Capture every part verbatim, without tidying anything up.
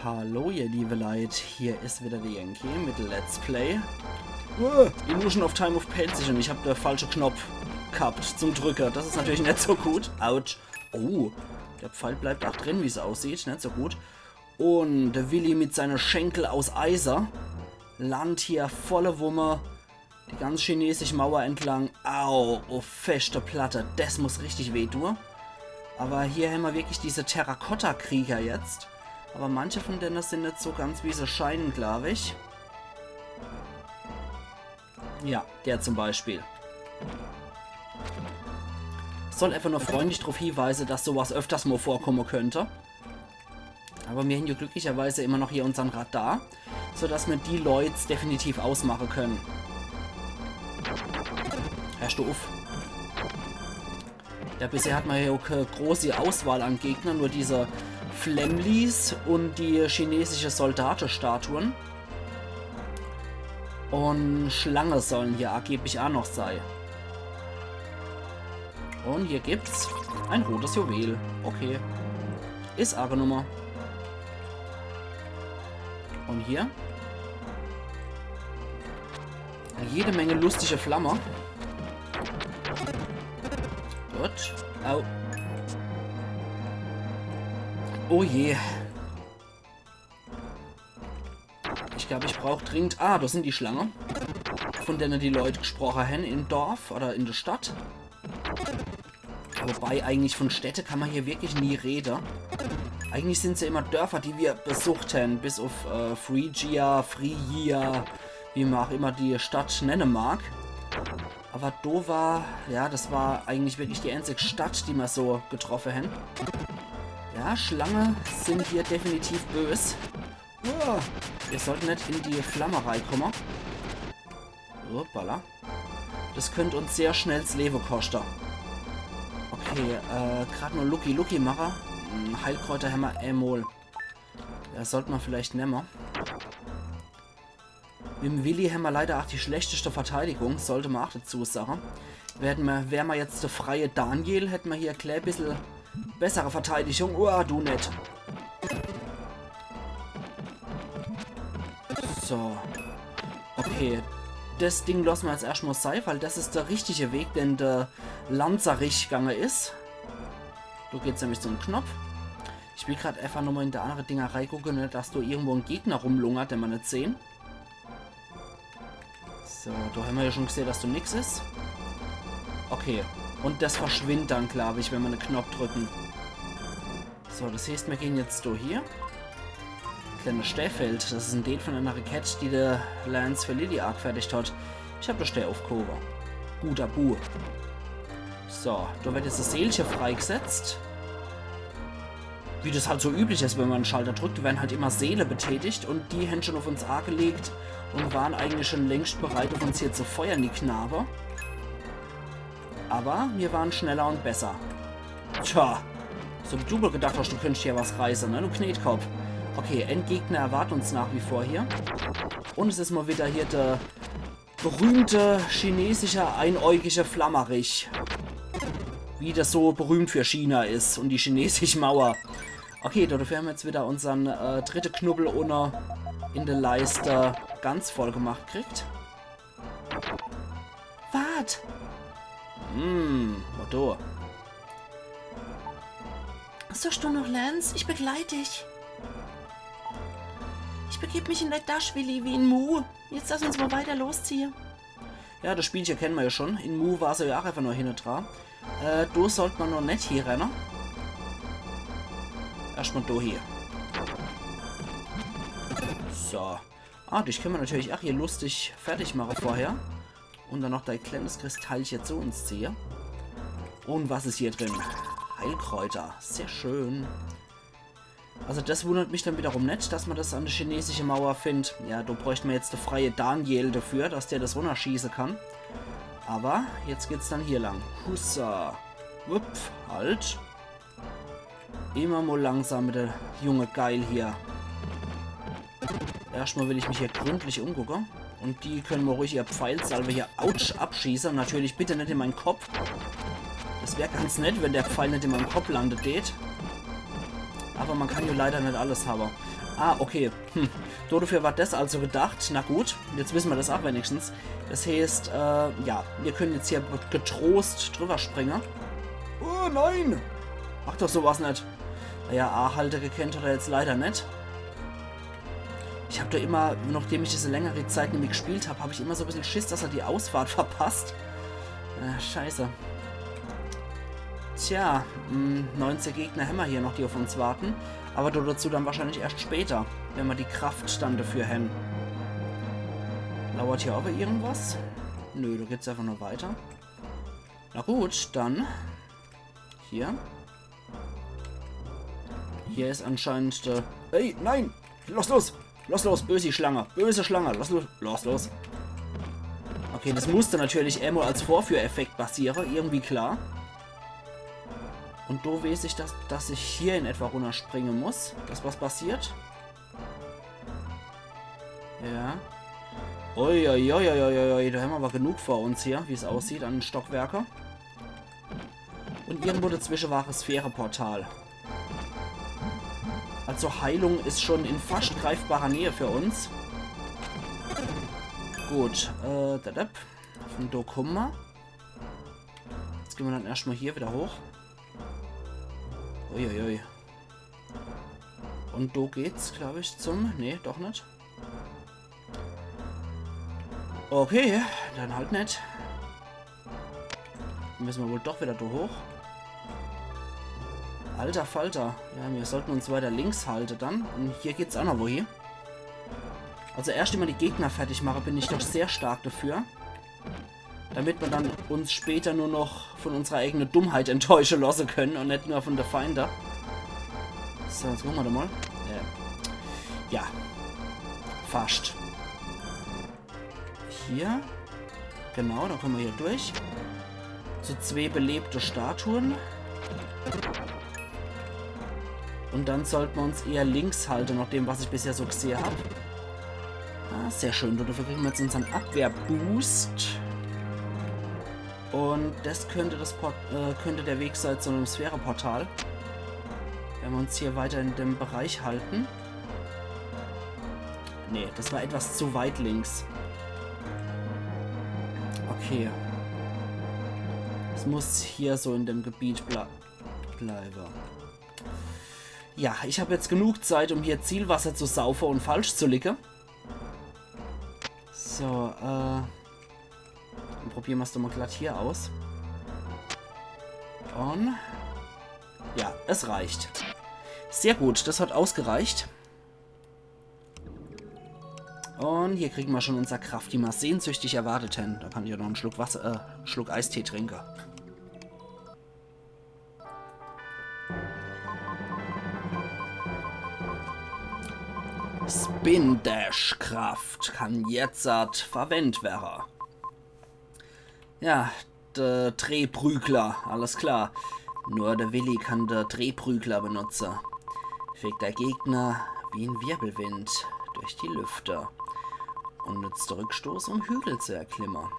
Hallo, ihr liebe Leit, hier is wieder de Yankee mit Let's Play. Uh, Illusion of Time uff Pälzisch un ich hab de falsche Knopp gehabt zum Drücke. Das is natürlich net so gut. Autsch. Oh, der Pfeil bleibt ach drin, wie's aussieht. Net so gut. Un de Willi mit seine Schenkel aus Eise landt hier volle Wumme die ganz chinesische Mauer entlang. Au, oh, feschte Platte. Das muss richtig weh tun. Aber hier hämmer wirklich diese Terrakotta-Krieger jetzt. Aber manche von denen sind net so ganz, wie se scheinen, glaub ich. Ja, der zum Beispiel. Soll einfach nur freundlich drauf hinweisen, dass sowas öfters mal vorkommen könnte. Aber mir hän ja glücklicherweise immer noch hier unsern Radar, sodass mir die Leit definitiv ausmachen können. Hörst du uff? Ja, bisher hat man ja auch keine große Auswahl an Gegnern, nur diese Flemlis und die chinesische Soldatestatuen. Und Schlange sollen hier angeblich auch noch sein. Und hier gibt's ein rotes Juwel. Okay. Is arge Nummer. Und hier? Jede Menge lustige Flamme. Gut. Au. Oh je. Ich glaub, ich brauch dringend... Ah, das sind die Schlange, von denen die Leit gesprochen hän im Dorf oder in der Stadt. Wobei, eigentlich von Städte kann man hier wirklich nie reden. Eigentlich sind se immer Dörfer, die wir besucht hän, bis auf äh, Phrygia, Phrygia, wie man auch immer die Stadt nennen mag. Aber do war, ja, das war eigentlich wirklich die einzige Stadt, die wir so getroffen hän. Ja, Schlange sind hier definitiv bös. Uah, wir sollten net in die Flamme reinkommen. Hoppala. Das könnte uns sehr schnell das Leben kosten. Okay, äh, grad nur Lucky Lucky mache. Hm, Heilkräuter hämmer emol. Das sollte man vielleicht nehmen. Mit dem Willi hämmer leider auch die schlechteste Verteidigung, sollte man auch dazu sagen. Werden wir, wären wir jetzt der freie Daniel, hätten wir hier gleich ein bisschen bessere Verteidigung. Uah, du net. So. Okay. Das Ding lassen wir jetzt erstmal sein, weil das ist der richtige Weg, den der Lanzerich gegangen ist. Da geht's nämlich zum Knopf. Ich will grad einfach nochmal in die andere Dinger reingucken, nicht, dass da irgendwo ein Gegner rumlungert, den wir nicht sehen. So, da hämmer ja schon gesehen, dass da nix ist. Okay. Und das verschwindet dann, glaub ich, wenn wir einen Knopf drücken. So, das heißt, wir gehen jetzt da hier. Kleines Steinfeld. Das ist ein Deel von einer Rakete, die der Lance für Lilly angefertigt hat. Ich hab das Stein aufgehoben. Guter Bu. So, da wird jetzt das Seelche freigesetzt. Wie das halt so üblich ist, wenn man einen Schalter drückt, werden halt immer Seele betätigt und die haben schon auf uns angelegt und waren eigentlich schon längst bereit, auf uns hier zu feuern, die Knabe. Aber wir waren schneller und besser. Tja, so wie du wohl gedacht hast, du könntest hier was reißen, ne, du Knetkopf. Okay, ein Gegner erwartet uns nach wie vor hier. Und es ist mal wieder hier der berühmte chinesische einäugige Flammerich. Wie das so berühmt für China ist und die chinesische Mauer. Okay, dafür haben wir jetzt wieder unseren äh, dritte Knubbel unne in der Leiste ganz voll gemacht kriegt. Wart! Hm, Motto. Suchst du noch Lance? Ich begleite dich. Ich begeb mich in Laidash, Willi, wie in Mu. Jetzt lass uns mal weiter losziehen. Ja, das Spielche kennen wir ja schon. In Mu war sie ja auch einfach nur hinne dran. Äh, da sollte man noch nicht hier rennen. Erstmal da hier. So. Ah, dich können wir natürlich auch hier lustig fertig machen vorher. Und dann noch dein kleines Kristallchen zu uns ziehen. Und was ist hier drin? Heilkräuter. Sehr schön. Also das wundert mich dann wiederum nicht, dass man das an der chinesischen Mauer findet. Ja, da bräuchte man jetzt den freien Daniel dafür, dass der das runterschießen kann. Aber jetzt geht's dann hier lang. Hussa. Wupp, halt. Immer mal langsam mit der junge Geil hier. Erstmal will ich mich hier gründlich umgucken. Und die können mal ruhig ihr Pfeilsalve hier, autsch, abschießen. Und natürlich bitte nicht in meinen Kopf. Das wär ganz nett, wenn der Pfeil nicht in meinem Kopf landet, geht. Aber man kann ja leider nicht alles haben. Ah, okay. Hm. Dodefür war des also gedacht. Na gut, jetzt wisse mer des ach wenigstens. Des heeßt, äh, ja, mir kenne jetzt hier getrost driwwer springe. Oh nein! Mach doch so was net. Naja, A-Halte gekennt hat er jetzt leider net. Ich hab doch immer, nochdem ich des e längere Zeit nimmi gespielt hab, hab ich immer so e bissel Schiss, dass er die Ausfahrt verpasst. Äh, scheiße. Tja, mh, neunzeh Gegner hämmer hier noch, die uff uns warte. Awwer do dezu dann wahrscheinlich erscht später, wenn mer die Kraft dann defür hän. Lauert hier awwer irgendwas? Nö, do geht's äfach nur weiter. Na gut, dann. Hier. Hier is anscheinend, äh, hey, nein! Lass los! Lass los, böse Schlange! Böse Schlange! Lass los! Lass los! Okay, des musste natürlich emol als Vorführeffekt passiere. Irgendwie klar. Un do weeß ich, dass, dass ich hier in etwa runnerspringe muss. Dass was passiert. Ja. Uiuiuiuiui, do hämmer awwer genug vor uns hier, wie's aussieht, an Stockwerke. Un irgendwo dezwische war e Sphäreportal. Also Heilung is schon in fascht greifbarer Nähe für uns. Gut, äh, dadap. Vun do kumme mer. Jetzt gehn mer dann erscht mol hier widder hoch. Uiuiui. Un do geht's, glaab ich, zum... Nee, doch net. Okay, dann halt net. Dann misse mer wohl doch widder do hoch. Alter Falter. Ja, mir sollte uns weiter links halte dann. Un hier geht's ach noch wohin. Also erscht immer die Gegner fertig mache, bin ich doch sehr stark dafür. Damit mer dann uns später nur noch vun unserer eigene Dummheit enttäusche losse kenne un net nur vun de Feinde. So, jetzt gucke mer doch mol. Äh, ja. Fascht. Hier. Genau, dann kumme mer hier durch. Zu zwee belebte Statuen. Un dann sollte mer uns eher links halte, nochdem, was ich bisher so gesehe hab. Ah, sehr schön. Dodefür kriege mer jetzt unsern Abwehrboost. Un des könnt des Port-, äh, könnt de Weg sei zu em Sphäreportal. Wenn mer uns hier weiter in dem Bereich halte. Nee, des war etwas zu weit links. Okay. Es muss hier so in dem Gebiet ble-, bleiwe. Ja, ich hab jetzt genug Zeit, um hier Zielwasser zu saufe un falsch zu liege. So, äh. Dann probiere mer's doch mol glatt hier aus. Un. Ja, es reicht. Sehr gut, des hat ausgereicht. Un hier kriege mer schon unser Kraft, die mer sehnsüchtig erwartet hän. Do kann ich jo noch en Schluck Wasser, äh, Schluck Eistee trinke. Spin Dash Kraft kann jetzert verwendt werre. Ja, de Drehprügler, alles klar. Nur de Willi kann de Drehprügler benutze. Fegt de Gegner wie en Wirbelwind durch die Lüfte un nutzt de Rückstoß, um Hügel zu erklimme.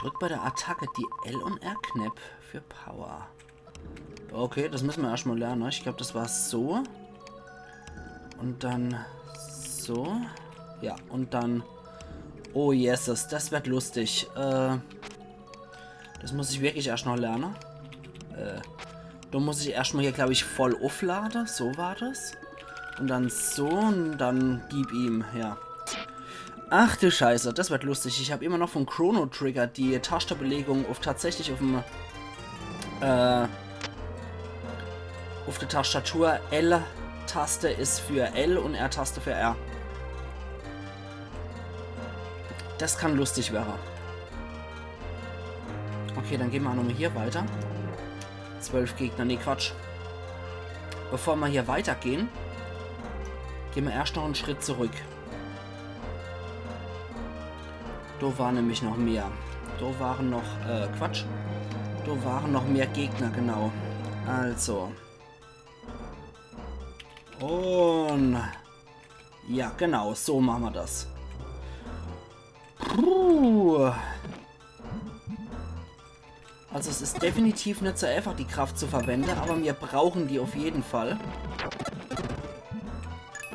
Drück bei der Attacke die L- un R-Knepp für Power. Okay, des misse mer erscht mol lerne. Ich glaab, des war so. Un dann so. Ja, un dann... Oh Jesses, des werd lustig. Äh, des muss ich wirklich erscht noch lerne. Äh, do muss ich erscht mol hier, glaab ich, voll ufflade. So war des. Un dann so un dann gib ihm, ja. Ach du Scheiße, des werd lustig. Ich hab immer noch vun Chrono Trigger die Taschtebelegung uff tatsächlich uff em, äh, uff de Tastatur. L-Taste is für L un R-Taste für R. Des kann lustig werre. Okay, dann gehn mer ach nochmol hier weiter. Zwölf Gegner, nee, Quatsch. Bevor mer hier weitergehn, gehn mer erscht noch en Schritt zurück. Do ware nämlich noch mehr. Do ware noch, äh, Quatsch. Do ware noch mehr Gegner, genau. Also. Un ja, genau, so mache mer des. Puh. Also es is definitiv net so einfach, die Kraft zu verwende, awwer mir brauchen die uff jeden Fall.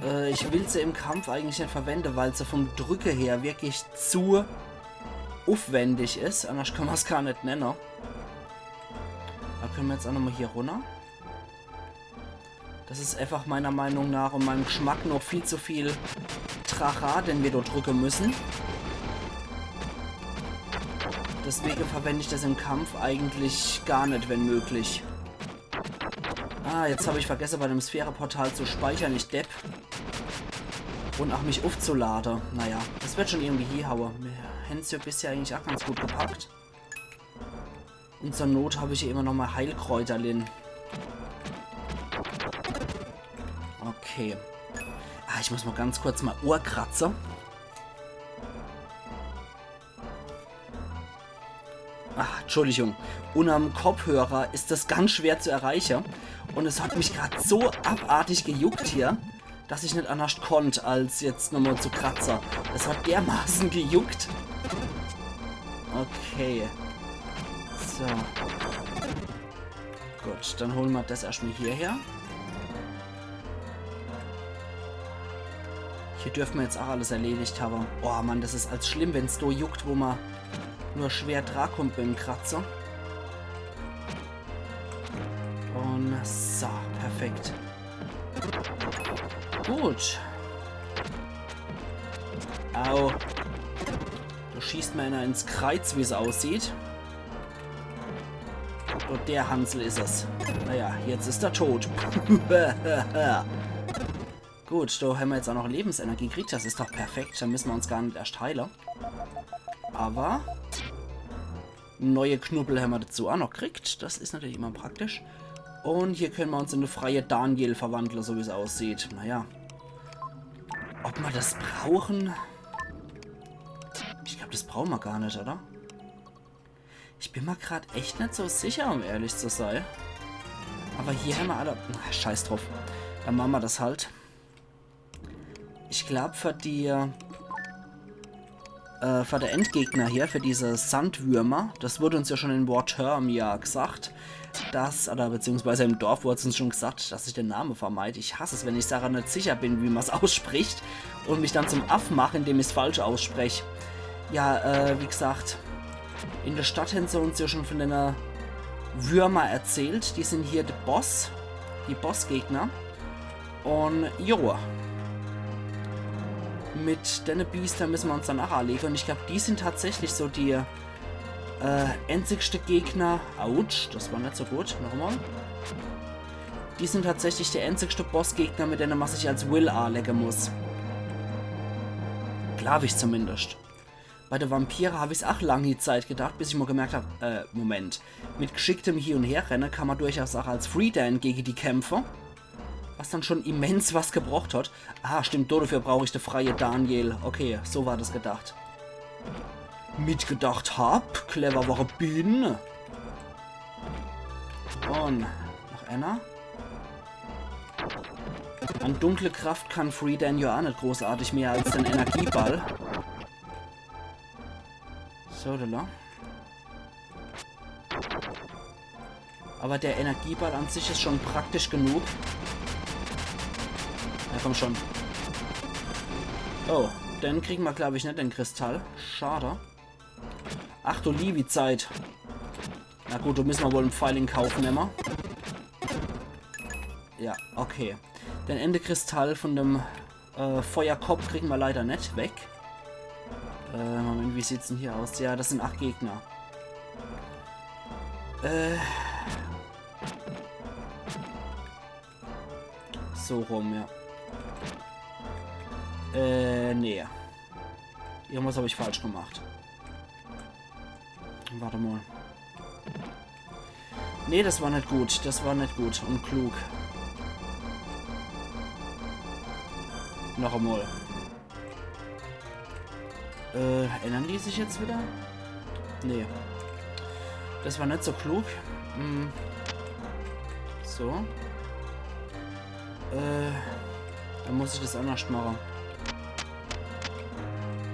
Äh, ich will se im Kampf eigentlich net verwende, weil se vom Drücke her wirklich zu uffwendig is. Anders kann ma's gar net nenne. Do könne mer jetzt ach nochmal hier runner. Das is einfach meiner Meinung nach und meinem Geschmack noch viel zu viel Trara, den mer do drücke müsse. Deswege verwend ich das im Kampf eigentlich gar net, wenn möglich. Ah, jetzt hab ich vergesse, bei dem Sphäreportal zu speichern, ich Depp. Und ach mich uffzulade. Naja, das wird schon irgendwie hiehaue. Mir hän's jo bisher eigentlich ach ganz gut gepackt. Und zur Not hab ich jo immer noch mal Heilkräuterlin. Okay. Ah, ich muss mal ganz kurz mal Ohr kratze. Ah, Entschuldigung. Unterm Kopfhörer is das ganz schwer zu erreiche. Und es hat mich grad so abartig gejuckt hier, dass ich net anders konnt, als jetzt nochmal zu kratze. Es hat dermaßen gejuckt. Okay. So. Gut, dann hole mer das erscht mal hierher. Hier dürfte mer jetzt ach alles erledigt habe. Oh Mann, das is als schlimm, wenn's do juckt, wo mer nur schwer drakommt beim Kratze. Und so, perfekt. Gut. Au. Do schießt mer einer ins Kreiz, wie's aussieht. Und der Hansel is es. Naja, jetzt is er tot. Gut, do hämmer jetzt ach noch Lebensenergie gekriegt. Das is doch perfekt. Do müsse mer uns gar net erscht heile. Aber neue Knubbel hämmer dazu ach noch gekriegt. Das is natürlich immer praktisch. Und hier könne mer uns in e freie Daniel verwandle, so wie's aussieht. Naja. Ob mer das brauche? Ich glaub, das brauche mer gar net, oder? Ich bin mer grad echt net so sicher, um ehrlich zu sei. Aber hier hämmer alle... Na, scheiß druff. Dann mache mer das halt. Ich glaub, für die, äh, für de Endgegner hier, für diese Sandwürmer, das wurde uns ja schon in Wortham ja gesagt, dass, oder beziehungsweise im Dorf wurde uns schon gesagt, dass ich den Name vermeid. Ich hass es, wenn ich Sache net sicher bin, wie mer's ausspricht und mich dann zum Aff mach, indem ich's falsch aussprech. Ja, äh, wie gesagt, in der Stadt hän se uns ja schon von dene Würmer erzählt. Die sind hier de Boss, die Bossgegner. Und jo. Mit dene Biester müsse mer uns dann ach anlege. Und ich glaub, die sind tatsächlich so die, äh, einzigste Gegner. Autsch, das war net so gut. Nochmal. Die sind tatsächlich der einzigste Bossgegner, mit dene mer sich als Will anlege muss. Glaub ich zumindest. Bei de Vampire hab ich's ach lange Zeit gedacht, bis ich mal gemerkt hab, äh, Moment. Mit geschicktem Hin- und Herrenne kann mer durchaus ach als Freedan gege die kämpfe. Was dann schon immens was gebrocht hat. Ah, stimmt, dafür brauch ich de freie Daniel. Okay, so war das gedacht. Mitgedacht hab, clever wor ich bin. Und noch einer. An dunkle Kraft kann Freedan ja ach net großartig mehr als den Energieball. So, da lang. Aber der Energieball an sich is schon praktisch genug. Na komm schon. Oh, den kriege mer, glaub ich, net, den Kristall. Schade. Ach du liewi Zeit. Na gut, do müsse mer wohl en Pfeil in Kauf nemme. Ja, okay. Den ene Kristall von dem, äh, Feuerkopf kriege mer leider net weg. Äh, Moment, wie sieht's denn hier aus? Ja, das sind acht Gegner. Äh. So rum, ja. Äh, nee. Irgendwas hab ich falsch gemacht. Warte mal. Nee, das war net gut. Das war net gut und klug. Noch einmal. Äh, ändern die sich jetzt wieder? Nee. Das war net so klug. Hm. So. Äh, dann muss ich das anders machen.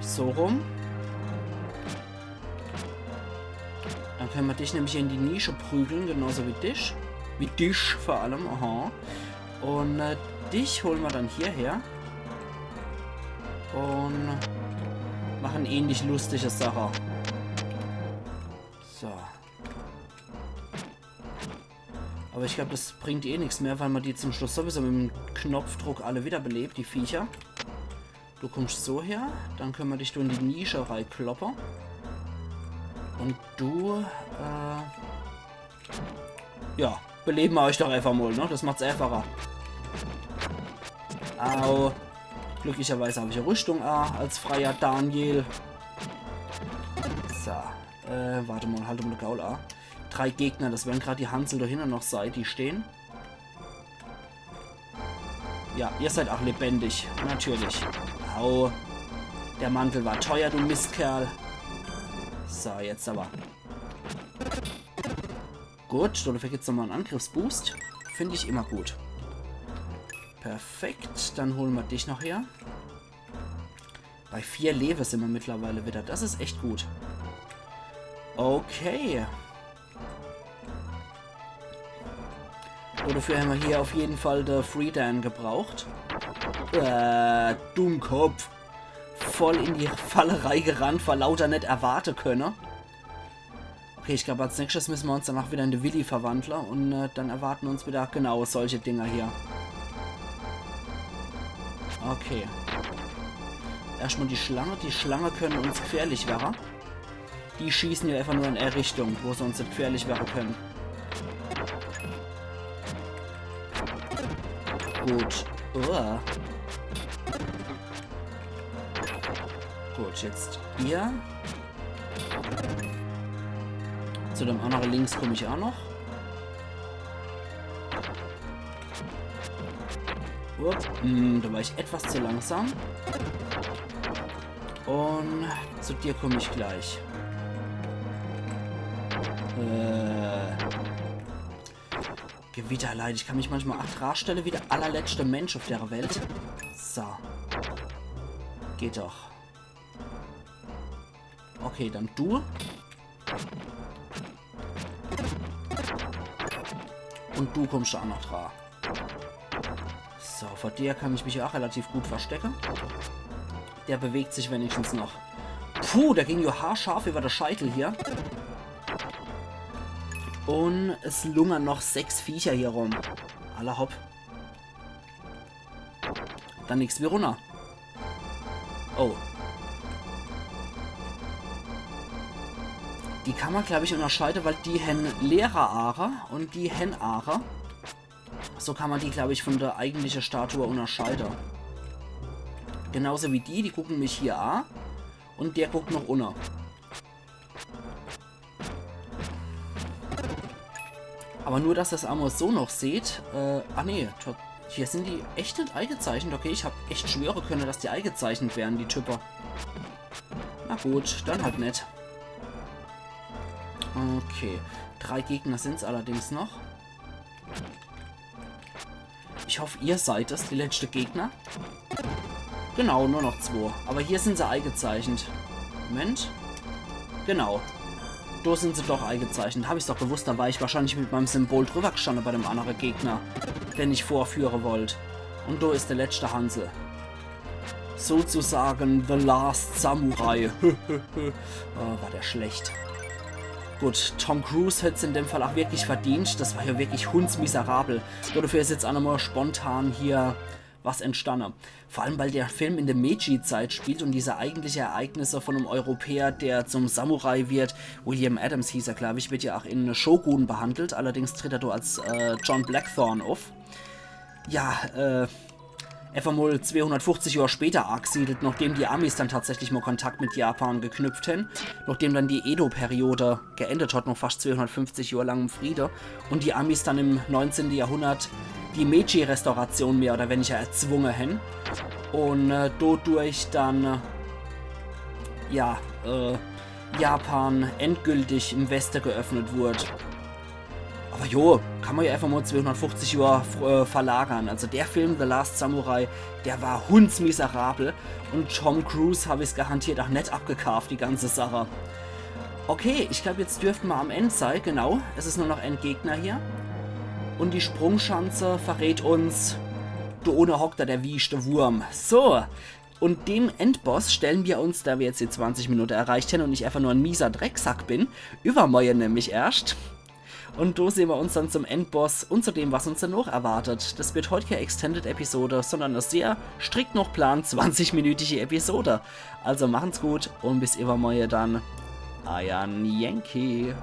So rum. Dann können wir dich nämlich hier in die Nische prügeln, genauso wie dich. Wie dich vor allem, aha. Und, äh, dich holen wir dann hierher. Un mache ähnlich lustige Sache. So. Aber ich glaub, das bringt eh nix mehr, weil ma die zum Schluss sowieso mit em Knopfdruck alle wiederbelebt, die Viecher. Du kommst so her, dann könne ma dich do in die Nische reikloppe. Un du, äh, ja, belebe ma euch doch einfach mal, ne? Das macht's einfacher. Au. Glücklicherweise hab ich e Rüstung a als freier Daniel. So, äh, wart mal, halt mal de Gaul a. Drei Gegner, das werre grad die Hansel do hinne noch sei, die stehn. Ja, ihr seid ach lebendig, natürlich. Au. Der Mantel war teuer, du Mistkerl. So, jetzt aber. Gut, dafür gibt's nochmal en Angriffsboost. Find ich immer gut. Perfekt, dann hole ma dich noch her. Bei vier Lewe sin ma mittlerweile wieder. Das is echt gut. Okay. Dafür hämmer hier auf jeden Fall de Freedan gebraucht. Äh, Dummkopf. Voll in die Falle reigerannt, vor lauter net erwarte könne. Okay, ich glaub, als nächstes müsse ma uns danach wieder in de Willi verwandle un, äh, dann erwarten uns wieder genau solche Dinger hier. Okay. Erstmal die Schlange. Die Schlange könne uns gefährlich werre. Die schießen ja einfach nur in e Richtung, wo se uns net gefährlich werre könne. Gut. Uah. Gut, jetzt ihr. Zu dem annere links komm ich auch noch. Upp, hm, da war ich etwas zu langsam. Un zu dir komm ich gleich. Äh. Gewitterleid, ich kann mich manchmal ach dra stelle wie der allerletzte Mensch auf der Welt. So. Geht doch. Okay, dann du. Un du kommst auch noch dra. So, vor dir kann ich mich ja auch relativ gut verstecke. Der bewegt sich wenigstens noch. Puh, der ging ja haarscharf über de Scheitel hier. Un es lungern noch sechs Viecher hier rum. Alla hopp. Dann nix wie runner. Oh. Die kann ma, glaub ich, unterscheide, weil die hen leere Aache un die hen Aache. So kann ma die, glaub ich, von der eigentliche Statue unterscheide. Genauso wie die, die gucken mich hier a. Un der guckt noch unne. Aber nur, dass das einmal so noch seht. Äh, ah nee, to- hier sind die echt net eingezeichnet. Okay, ich hab echt schwöre könne, dass die eingezeichnet wären, die Type. Na gut, dann halt net. Okay, drei Gegner sind's allerdings noch. Ich hoff, ihr seid es, die letzte Gegner. Genau, nur noch zwo. Aber hier sind se eingezeichnet. Moment. Genau. Do sind se doch eingezeichnet. Hab ich's doch gewusst, da war ich wahrscheinlich mit meinem Symbol drüber gestanden bei dem anderen Gegner, den ich vorführen wollt. Und do is der letzte Hansel. Sozusagen The Last Samurai. Oh, war der schlecht. Gut, Tom Cruise hätt's in dem Fall auch wirklich verdient. Das war ja wirklich hundsmiserabel. So, dafür is jetzt auch nochmal spontan hier was entstanden. Vor allem, weil der Film in der Meiji-Zeit spielt und diese eigentliche Ereignisse von einem Europäer, der zum Samurai wird, William Adams hieß er, glaub ich, wird ja auch in Shogun behandelt. Allerdings tritt er dort als äh, John Blackthorne auf. Ja, äh, einfach mal zweihundertfünfzig Jahre später angesiedelt, nachdem die Amis dann tatsächlich mal Kontakt mit Japan geknüpft haben, nachdem dann die Edo-Periode geendet hat, nach fast zweihundertfünfzig Jahre langem Friede, und die Amis dann im neunzehnten Jahrhundert die Meiji-Restauration mehr oder weniger erzwungen haben und äh, dadurch dann, äh, ja, äh, Japan endgültig im Westen geöffnet wurde. Aber jo, kann man ja einfach mal zweihundertfünfzig Jahre äh, verlagern. Also der Film The Last Samurai, der war hundsmiserabel. Und Tom Cruise hab ich's garantiert auch net abgekauft, die ganze Sache. Okay, ich glaub, jetzt dürften wir am End sein. Genau, es ist nur noch ein Gegner hier. Und die Sprungschanze verrät uns, do unne hockt da der wieschte Wurm. So, Und dem Endboss stellen wir uns, da wir jetzt die zwanzig Minute erreicht hen und ich einfach nur en mieser Drecksack bin, übermorje nämlich erscht. Und do sehen wir uns dann zum Endboss und zu dem, was uns danach erwartet. Das wird heut keine Extended Episode, sondern eine sehr strikt noch plan zwanzig-minütige Episode. Also machen's gut und bis übermorje dann. Eier Yankee.